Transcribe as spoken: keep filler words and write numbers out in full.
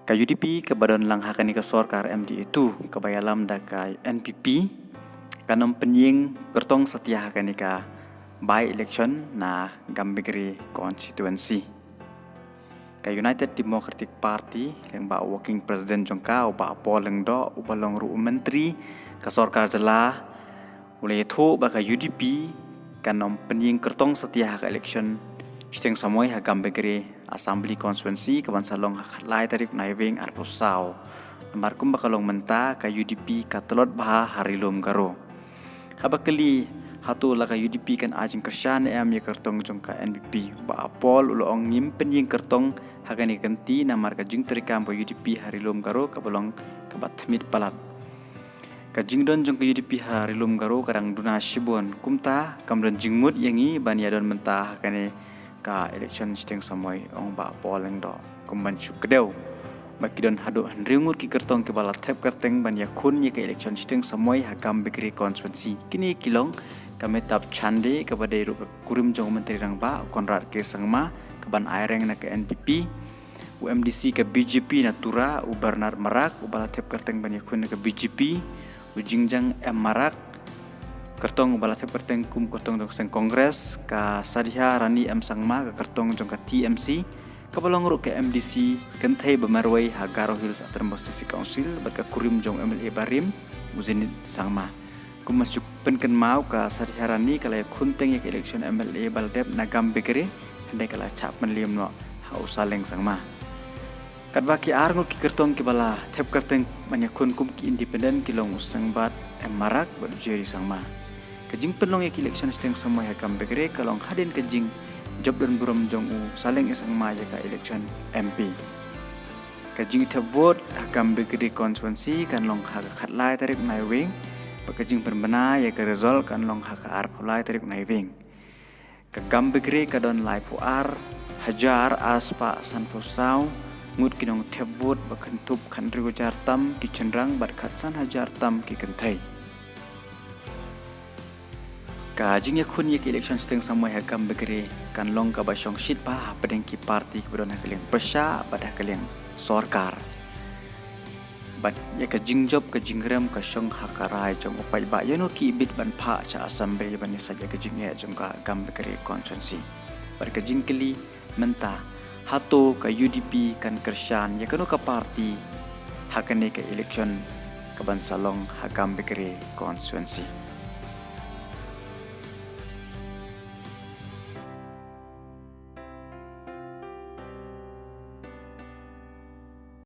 Ka U D P kaba don lang ha kane ka sorkar M D A two kaba ïalam da ka N P P kan ym pynïeng kyrtong satia ha kane ka by-election na Gambegre constituency. Ka United Democratic Party lyngba u Working President jong ka, u Bah Paul Lyngdoh, uba long ruh u Myntri ka sorkar jylla, u la ïathuh ba ka U D P kan ym pynïeng kyrtong satia ha ka election shiteng samoi ha Gambegre Assembly Constituency kaban sa long ha ka lai tarik Naiwieng arphew saw. Namar kumba ka long mynta, ka U D P ka tlot bha ha Ri Lum Garo. Haba kylli hato la ka U D P kan ai jingkyrshan ne em ïa ka kyrtong jong ka N P P, u Bah Paul u la ong ngim pynïeng kyrtong ha kane ka kynti namar ka jingtrei kam ka U D P ha Ri Lum Garo kaba long kaba thmit palat. Ka jingdon jong ka U D P ha Ri Lum Garo ka dang duna shibun, kumta kam don jingmut ïa ngi ban ïadon mynta ha kane ka election shiteng samoi, ong Bah Paul Lyngdoh. Kum ban shu kdew ba ki don haduh hynriew ngut ki kyrtong kiba la thep kyrteng ban ïakhun ïa ka election shiteng samoi ha Gambegre constituency. Kine ki long ka Amitabh Chande kaba dei ruh ka kurim jong u Myntri Rangbah, u Conrad K Sangma, kaban aireng na ka N P P, u M D C ka B J P na Tura, u Bernard Marak uba la thep kyrteng ban ïakhun na ka B J P, u Jingjang M Marak, kyrtong uba la thep kyrteng kum kyrtong jong ka seng Congress, ka Sadhiarani M Sangma, ka kyrtong jong ka T M C, kaba long ruh ka M D C kynthei ba marwei ha Garo Hills Autonomous District Council, bad ka kurim jong u M L A barim, u Zenith Sangma. Kum ban shu pynkynmaw, ka Sadhiarani ka la ïakhun teng ïa ka election M L A ba la dep na Gambegre, hynrei ka la shah pynliem noh ha u Saleng Sangma. Katba ki ar ngut ki kyrtong kiba la thep kyrteng ban ïakhun kum ki independent ki long u Sengbat M Marak bad u Jerry Sangma. Ka jingpynlong ïa ka election shiteng samoi ha Gambegre ka long hadien ka jingjop don burom jong u Saleng A Sangma ïa ka election M P. Ka jingthep vote ha Gambegre constituency kan long ha ka khatlai tarik Naiwieng, bad ka jingpynbna ïa ka result kan long ha ka arphew lai tarik Naiwieng. Ka Gambegre ka don laiphew ar hajar arspah sanphew saw ngut ki nongthep vote, ba kynthup khathynriew hajar tam ki shynrang bad khatsan hajar tam ki kynthei. Ka jingïakhun ïa ka election shiteng samoi ha Gambegre kan long kaba shongshit bha hapdeng ki party kiba don ha ka liang pyrshah bad ha ka liang sorkar. Bad ïa ka jingjop ka jingrem ka shong ha ka rai jong u paidbah ïano ki ibit ban phah sha Assembly ban ïasaid ïa ka jingeh jong ka Gambegre constituency. Bad ka jingkylli mynta, hato ka U D P kan kyrshan ïa kano ka party ha kane ka election kaban sa long ha Gambegre constituency.